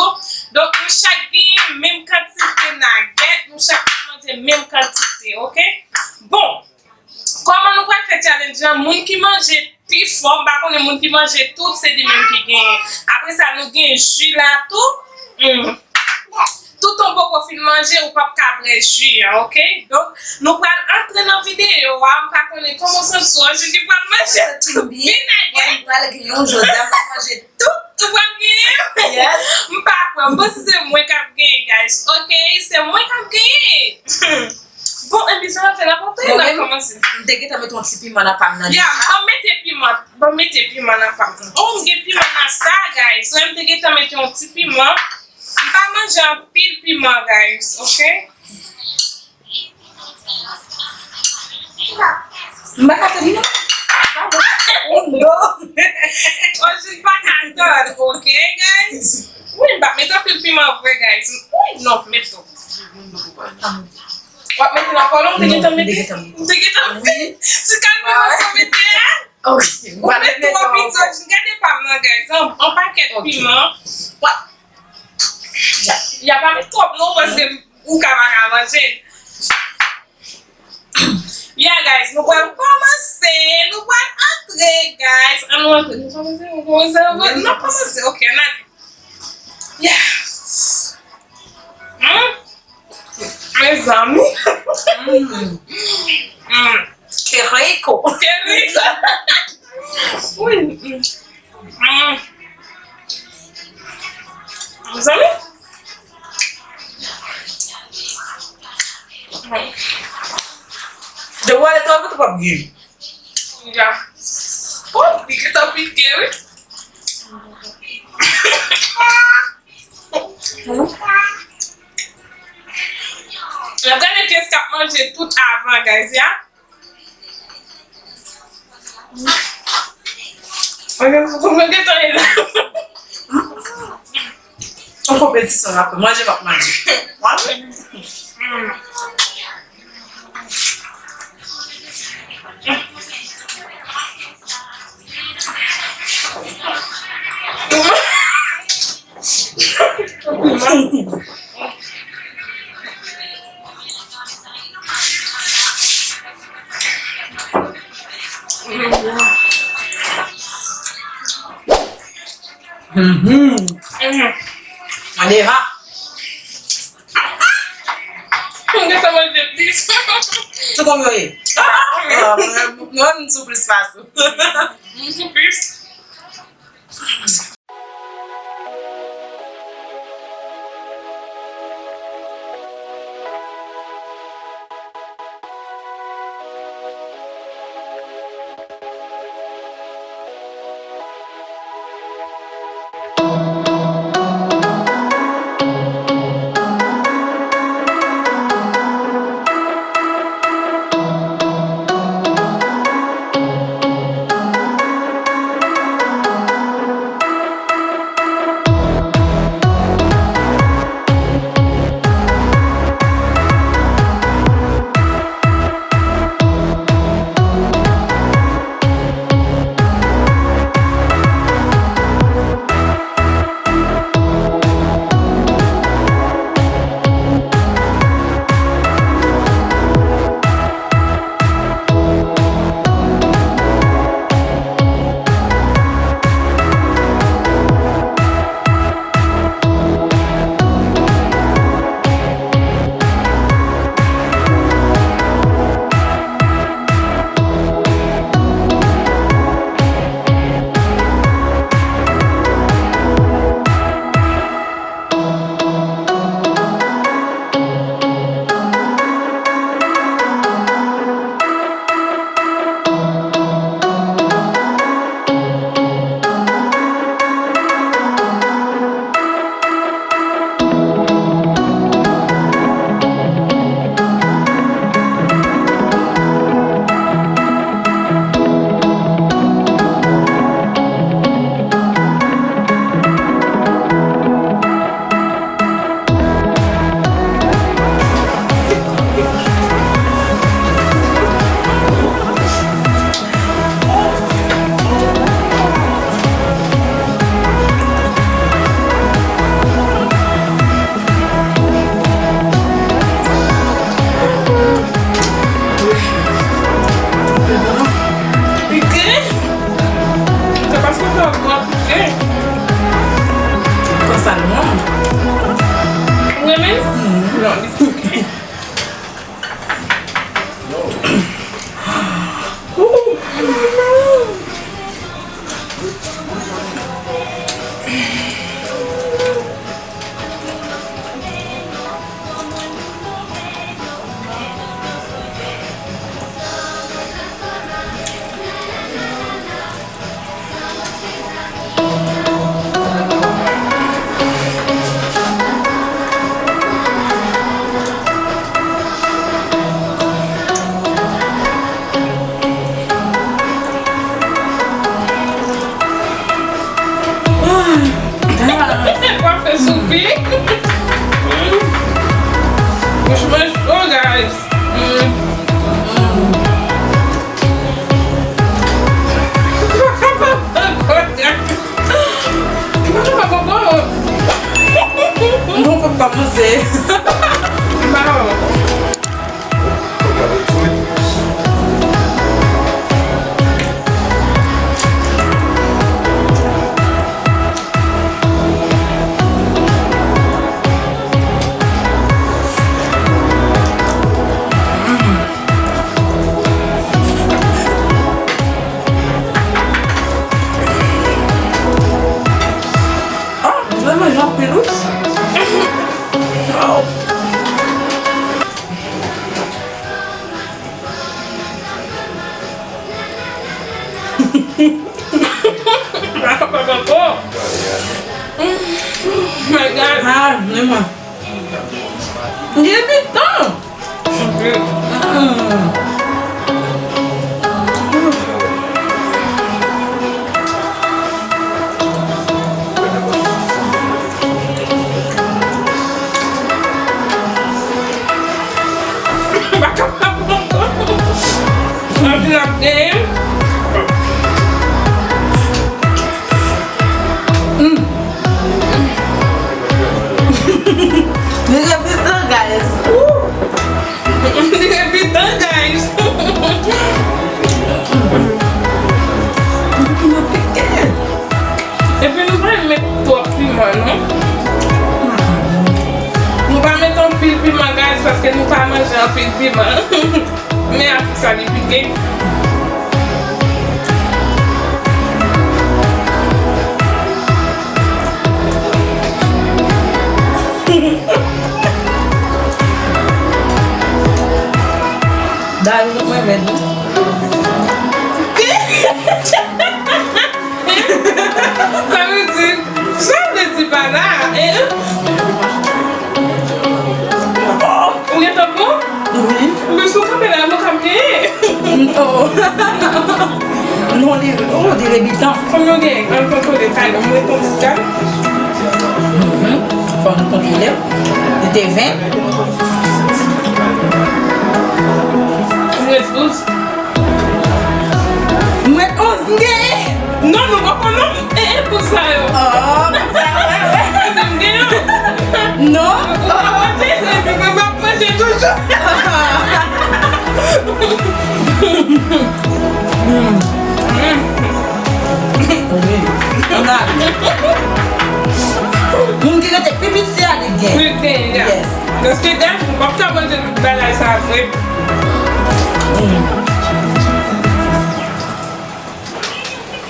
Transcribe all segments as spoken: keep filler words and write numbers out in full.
tou. Donk, nou chak genyen menm kantite nagèt, nou chak pral manje menm kantite, oke? Bon, kòman nou pral fè challenge lan? Moun ki manje pi fò, m pa konnen, moun ki manje tout, se li menm ki genyen. Apre sa, nou gen ji la tou. Hmm. Tout ou poko fin manje, ou p ap ka bwè ji an, oke? Donk, nou pral antre nan videyo a. M pa konnen kòman w santi w, Angeline pral manje tout vinègre. Mwen, m pral gen yon jodi a, m pral manje tout. Ou pral genyen? Yes. M pa kwè. M panse se mwen k ap genyen, guys. Oke, se mwen k ap genyen. Bon, epi sa n ap fè, n ap antre, n ap kòmanse. M te gentan mete yon ti piman nan pa m nan deja. Ya, m mete piman. Ban m mete piman nan pa m nan. Oh, m gen piman nan sa, guys. Wè, m te gentan mete yon ti piman. M pa manje anpil piman, guys, oke? M pa ka tann non. Oh, non. Angeline pa ka tann, oke, guys? Wi, m pa mete anpil piman vre, guys. Wi, non, met twòp. W ap mete nan kòlon, m te gentan mete. M te gentan mete. Ti kal piman sa w mete a. Ou met twòp piti, gade pa m nan, guys. Yon, yon pakèt piman. Y a pa met twòp non, paske ou ka pa ka manje. Yeah, guys, nou pral kòmanse, nou pral antre, guys. An nou antre, nou kòmanse, nou kòmanse, nou kòmanse. Ok, ann ale. Yeah. Hmm? Mezanmi. Mm. Mm. Qué rico. Qué rico. Wi. Mm. Mm. Mezanmi. De wale to avè tou pap gen. Ya. Oh, li gentan pike, wi. N ap gade kiyès k ap manje tout avan, guys, ya. Mwen gentan ye la. Yon konpetisyon n ap fè. Manje m ap manje. Manje. Mhm. Mhm. Mande ha. Mwen gentan manje plis. Tout kòm yo ye. Ah, mwen, mwen, mwen, m sou plis pase w. M sou plis. Wi. Bouch mwen cho, guys. Mm. Mm. Mwen pa konprann. Nou pap kòmanse. Mwen pa konprann. Ah, mwen manje anpil, wi. Wow. My God. Ah, men mwen. Li evitan. Mm. Anpil ap genyen. Mm. Li gen pikan, guys. Woo! Li gen pikan, guys. Pikan pike. Epi nou pa met twòp piman, non. Nou pa met anpil piman, guys, paske nou pa manje anpil piman. Men ak sa li pike. Dayou, nou mwen vèt wi. Sa vle di, sa vle di pa la, eh? Oh, ou gentan bon? Wi. Men si w kanpe la, nou k ap genyen. Oh. Non, li, oh, li rebitan. Konbyen w genyen? Ann kontwole, kay, mwen ret yon ti kay. Mhm. Fò nou kontwole. Li te ven. Mwen ret douz. Mwen onz, m genyen. Non, nou poko non. E, e, pou sa yo. Oh, pou sa yo, wè, wè. M genyen. Non. Ou pa manje, epi mwen m ap manje toujou. Mm. Mm. Wi. Ann ale. Moun ki rete pi piti a, li gen. Li gen, ya. Yes. Paske, guys, m p ap ka manje tout bagay sa vre. Mm.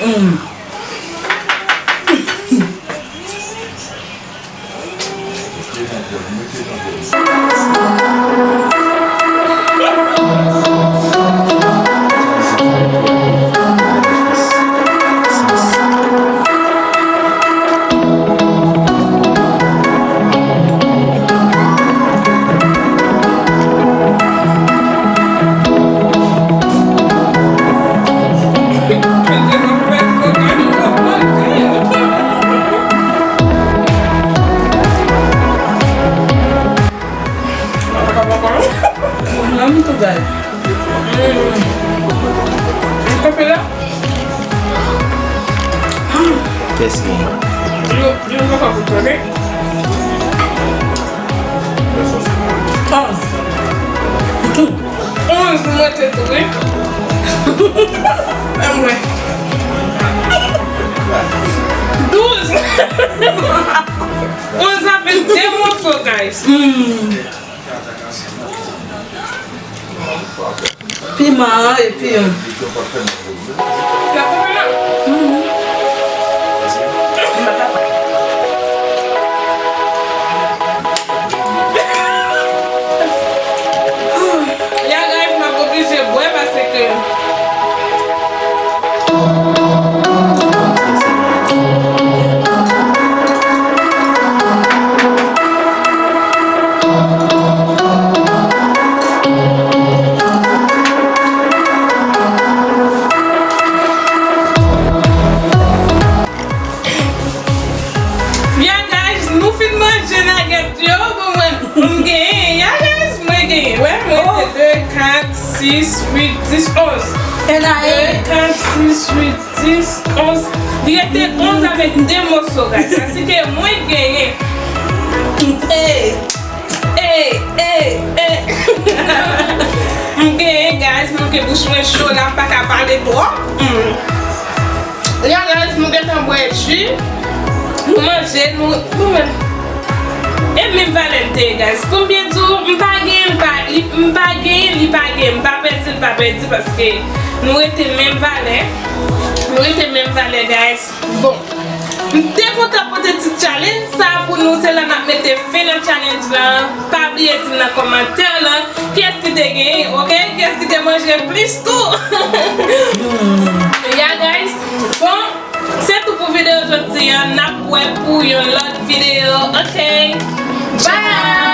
Mm. Mwen menm tou, guys. Mm. Li kanpe la. Kès genyen? Yo, yo poko goute, ok? Onz. Onz mwen te tou, wi. Anmwe. Douz. Onz avèk de moso, guys. Mm. Piman an epi, ya, guys, m ap oblije bwè paske sis, uit, dis, onz. De, kat, sis, uit, dis, onz. Li rete onz avèk de moso, guys. Sa se ke mwen genyen. Ey, ey, ey, ey. M genyen, guys, men ke bouch mwen cho la, m pa ka pale twòp. Hmm. Ya, guys, nou gentan bwè ji. Nou manje, nou, nou men. E menm valè m te ye, guys. Pou m byen di w, m pa genyen, m pa, li, m pa genyen, li pa genyen, m pa pèdi, li pa pèdi, paske nou rete menm valè. Nou rete menm valè, guys. Bon. M te kontan pote ti challenge sa pou nou, se la n ap mete fen nan challenge lan. Pa bliye di m nan kòmantè lan kiyès ki te genyen, ok? Kiyès ki te manje plis tou? Ya, guys. Bon, se tou pou videyo jodi a. N ap wè pou yon lòt videyo, ok? Bye!